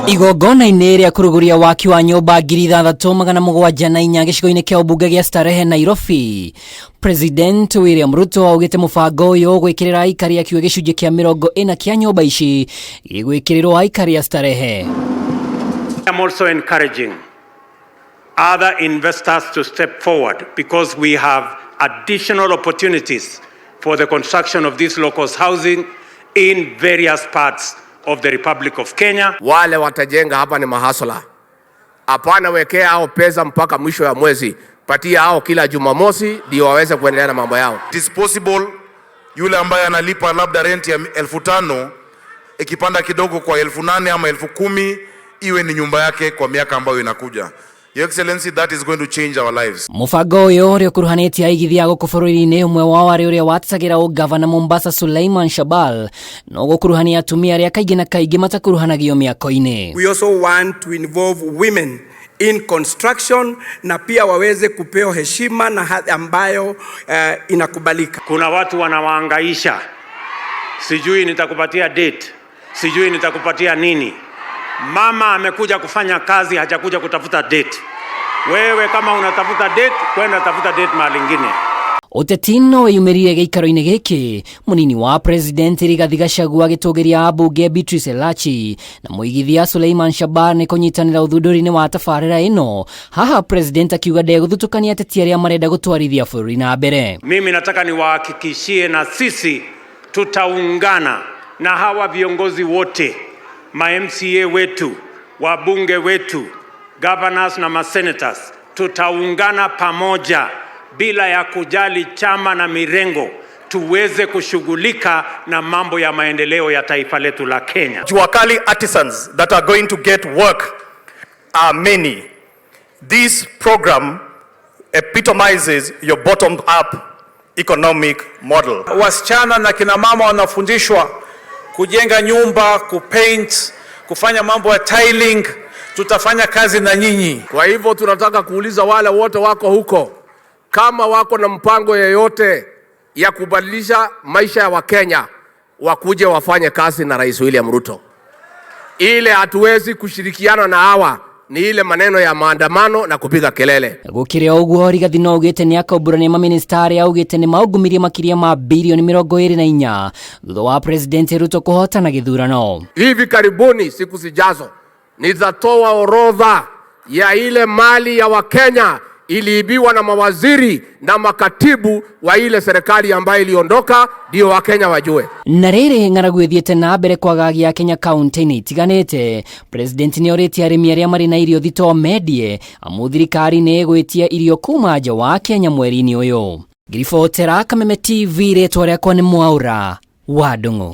Igongona-inĩ rĩa kũrugũria waki wa nyũmba 6704 gĩcigo-inĩ kĩa ũmbunge gĩa Starehe Nairobi, President William Ruto augĩte mũbango ũyũ ũgwĩkĩrĩra aikari akiuga gĩcunjĩ kĩa 40 kĩa nyũmba ici gĩgwĩkĩrĩrwo aikari a Starehe. I'm also encouraging other investors to step forward because we have additional opportunities for the construction of this low-cost housing in various parts of the Republic of Kenya. Wale watajenga hapa ni mahasla. Hapana, wekea hao pesa mpaka mwisho ya mwezi, patia hao kila Jumamosi ndio waweze kuendelea na mambo yao. It is possible yule ambaye analipa labda rent ya 5,000 ikipanda kidogo kwa 8,000 ama 10,000 iwe ni nyumba yake kwa miaka ambayo inakuja. Your Excellency, that is going to change our lives. Mũbango ũyũ ũrĩa ũkuruhanĩtie aigithia gũkũ bũrũri-inĩ, ũmwe wao arĩ ũrĩa watetagĩra ũgavana Mombasa Suleiman Shabal, no gũkuruhania atumia arĩa kaingĩ na kaingĩ matakuruhanagio mĩako-inĩ. We also want to involve women in construction na pia waweze kupewa heshima na hadhi ambayo inakubalika. Kuna watu wanawaangaisha, sijui nitakupatia date, sijui nitakupatia nini. Mama amekuja kufanya kazi, hajakuja kutafuta date. Wewe kama unatafuta date, kwenda tafuta date mahali ingine. Ũteti no wĩyumĩrire gĩikaro-inĩ gĩkĩ, mũnini wa President Rigathi Gachagua agĩtũgĩria ambunge Beatrice Elachi na mũigithia Suleiman Shabal nĩ kũnyitanĩra ũthundũri-inĩ wa tabarĩra ĩno. Haha President akiuga ndegũthutũkania ateti arĩa marenda gũtwarithia bũrũri na mbere. Mimi nataka niwahakikishie na sisi tutaungana na hawa viongozi wote, ma MCA wetu, wabunge wetu, governors na masenators, tutaungana pamoja bila ya kujali chama na mirengo, tuweze kushughulika na mambo ya maendeleo ya taifa letu la Kenya. Jua Kali artisans that are going to get work are many. This program epitomizes your bottom-up economic model. Wasichana na kina mama wanafundishwa kujenga nyumba, kupaint, kufanya mambo ya tiling. Tutafanya kazi na nyinyi. Kwa hivyo tunataka kuuliza wale wote wako huko, kama wako na mpango yeyote ya kubadilisha maisha ya Wakenya, wakuje wafanye kazi na Rais William Ruto. Ile hatuwezi kushirikiana na hawa ni ile maneno ya maandamano na kupiga kelele. Gũkĩrĩ o ũguo, Rigathi no augĩte nĩ akaumbũrania mamĩnĩsta arĩa augĩte nĩ maungumirie makĩria ma birioni 24 thutha wa President Ruto kũhotana gĩthurano. Hivi karibuni, siku zijazo, nitatoa orodha ya ile mali ya Wakenya iliibiwa na mawaziri na makatibu wa ile serikali ambayo iliondoka, ndio Wakenya wajue. Na rĩrĩ ng'aragu ĩthiĩte na mbere kwagagia Kenya kaunti-inĩ itiganĩte, President nĩ orĩtie arĩmi arĩa marĩ na irio thitoo mendie, amu thirikari nĩ ĩgwĩtia irio kuma nja wa Kenya mweri-inĩ ũyũ. Ngiribotera Kameme TV, rĩtwa rĩakwa nĩ Mwaũra wa Ndung'u.